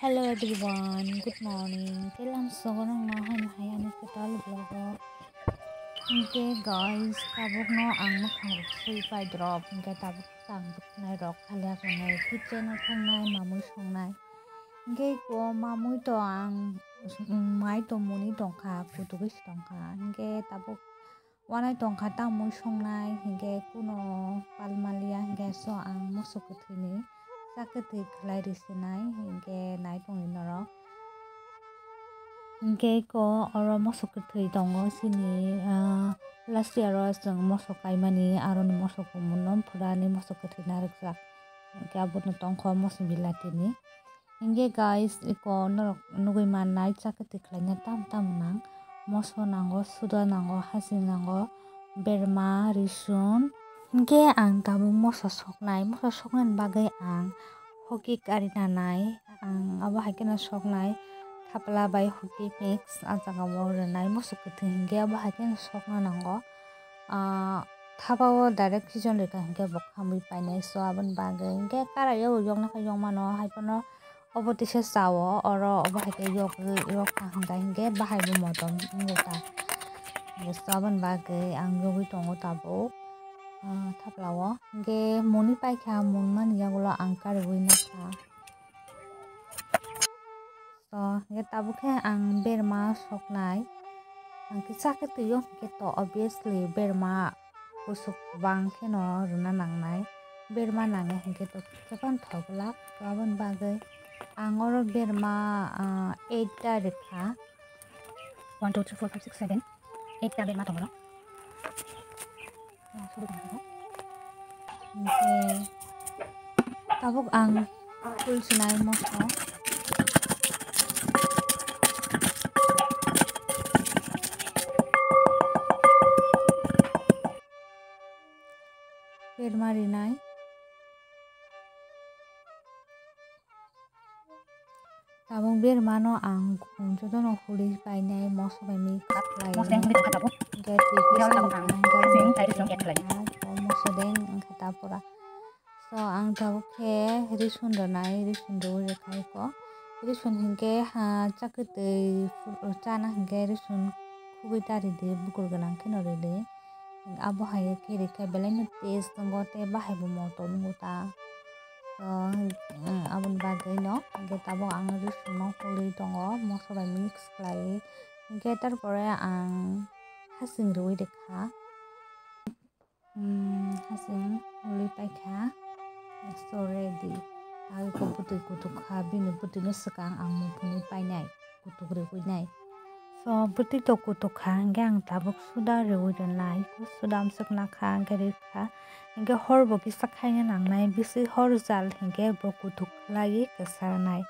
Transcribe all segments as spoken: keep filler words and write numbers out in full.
Hello everyone, good morning. Telam sogo nang no hai hai ani kwtal vlog o. Hingke guys, tabuk no ang mwkhang rok sui pai drop, hingke tabuk tang bwkhnai rok khali akhonai kitchen o thangnai mamui songnai. Hingke ko mamui to ang, mm, mai to muni tongkha, kutugwi se tongkha. Hingke tabuk wanai tongkha, tamui songnai, hingke kuno pal maliya, hingke so ang moso kwthwini chak kwthwi khlai risinai, hingke nai tongdi norok. Hingke ko oro moso kwthwi tongo, chini, ah, last year o chwng moso kaimani, aroni moso kumun no phurani moso kwthwi narwkjak, hingke abono tongkho moso bilatini. Hingke guys, iko norok nugui mannai chak kwthwi khlaina tam tam nang. Moso nango, suda nango, hasing nango, berma, risun. Hingke ang tabuk moso soknai, moso soknani bagwi ang hoki kari nanai. Ang abo hai kheno soknai thapla bai hoki mix ah jaga o rwnai. Moso kwthwi hingke abo hai kheno sokna nango. Ah, thapa o direct season rwkha hingke bo khamwi painai, so aboni bagwi hingke kara o yokna khe yokmano hai phano. Obo tisa chao, oro obo hai khe yok, yok kha hwnkha hinkhe bahai bo motom wngkha. Hinkhe aboni bagwi ang yogwi tongo tabuk, ah, thapla o. Hinkhe muni paikha, mungmani yagulo ang kariui nakha. So, hinkhe tabuk khe ang berma soknai. Ang khe chakhe twi o hinkhe to obviously berma kusuk bang kheno rwna nangnai. Berma nangya hinkhe to jotono thok glak. To aboni bagwi ang oro berma, ah, eight ta rwkha. One, two, three, four, five, six, seven. Eight ta berma tongo. Hinkhe tabuk ang Full sinai moso. Berma rinai. Tabuk bermano ang jotono huli painai moso bai mix khlai. Moso deng wngkha tabuk. Moso deng wngkha ta pura. So, ang tabuk khe risun rwnai, risun rwui rwkha eko. Risun hinkhe ha chakwi twi chana hinkhe risun khugui ta ridi, bukur gwnang kheno ridi. Abo hai khe rikha belai no taste tongo tei bahai bo motom wngo ta. So, aboni bagwi no hinkhe tabuk ang risun no hului tongo, moso bai mix khlaiwi. Hinkhe tarpore ang hasing rwui rwkha. Hmm, hasing ului paikha. So ready. Tei kok bwtwi kutuk kha, bini bwtwino swkang ang muphunwi painai, kutuk rwui nai. So bwtwi to kutuk kha, hinkhe ang tabuk suda rwui rwnai. Suda amswk nakha, hinkhe rwkha. Hinkhe hor bo kisa khaina nangnai, bisi hor jal hinkhe bo kutuk khlaiwi kwsa rwnai.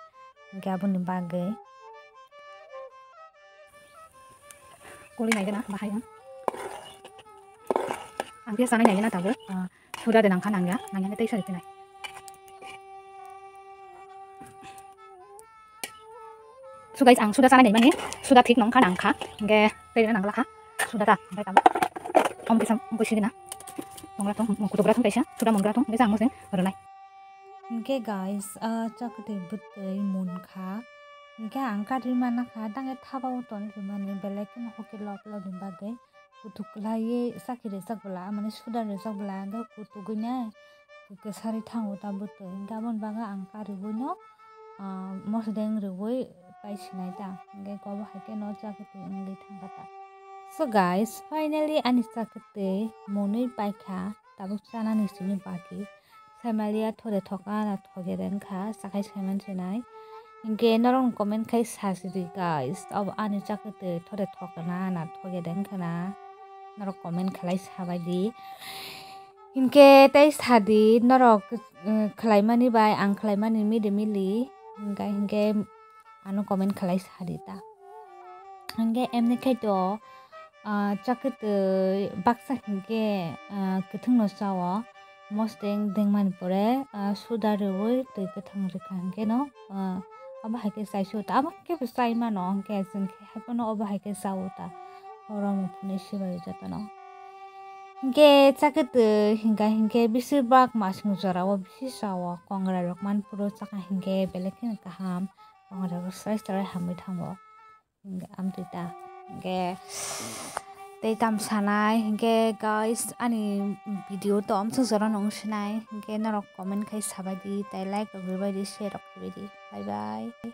Hinkhe aboni bagwi Kuli nai gana bahai ang. Ang khe sanai nai gana tabuk, ah, suda de nangkha nangya, nangya khe teisa ripinai. So guys, ang suda sanai nai mani, suda thik nongkha nangkha, hinkhe tei nangla kha, suda ta, hinkhe tabuk. Om kisam, om kisi gana. Mongra thong, kutugra thong teisa, suda mongra thong, hinkhe ang moseng rwnai. Hinkhe guys, ah, chakti bwtwi munkha. Hinkhe ang kari mana kha, tangkhe thapa o ton rwmani, belai kheno hoki lop lop ni bagwi. Kutuk khlaiwi chakhi rwjak bwla, mane suda rwjak bwla, hinkhe kutugwi nai kwsari thango ta bwtwi. Hinkhe aboni bagwi ang kariui no, ah, mosodeng rwui pai sinai ta. Hinkhe kobo hai kheno chakti wngwi thangkha ta. So guys, finally ani chakti monwi paikha, tabuk chanani simi baki. Saimalia thode thoka na thoge de wngkha, sakhai saiman sinai. Hinkhe norok comment khai sa sidi guys, abo ani chakti thode thoka na na thoge de wngkha na, norok comment khlai sabaidi. Hinkhe tei sadi norok, eh, khlaimani bai ang khlaimani mili mili, hinkhe, hinkhe ano comment khlai sadi ta. Hinkhe emni khe to, ah, chakitwi baksa hinkhe, ah, kwthwngno chao, mosodeng dengmani pore, ah, suda rwui twi kwthwng rwkha hinkhe no, ah, abo hai khe chai se ta, abo khe bo chai mano, hinkhe chwng khe hai phano abo hai khe chao ta, oro muphunwi sibai jotono. Hinkhe chakitwi hinkha hinkhe bisi bak masing jorao bisi chao, kongra rok man phuru chakha hinkhe belai kheno kaham. Tongo rego sai chwrai hamwi thango. Hinkhe amtwi ta. Hinkhe tei tam sanai. Hinkhe guys, ani video to amsuk jora nung sinai. Hinkhe norok comment khai sabai di, tei like rok ribai di, share rok khlaibai di. Bye bye.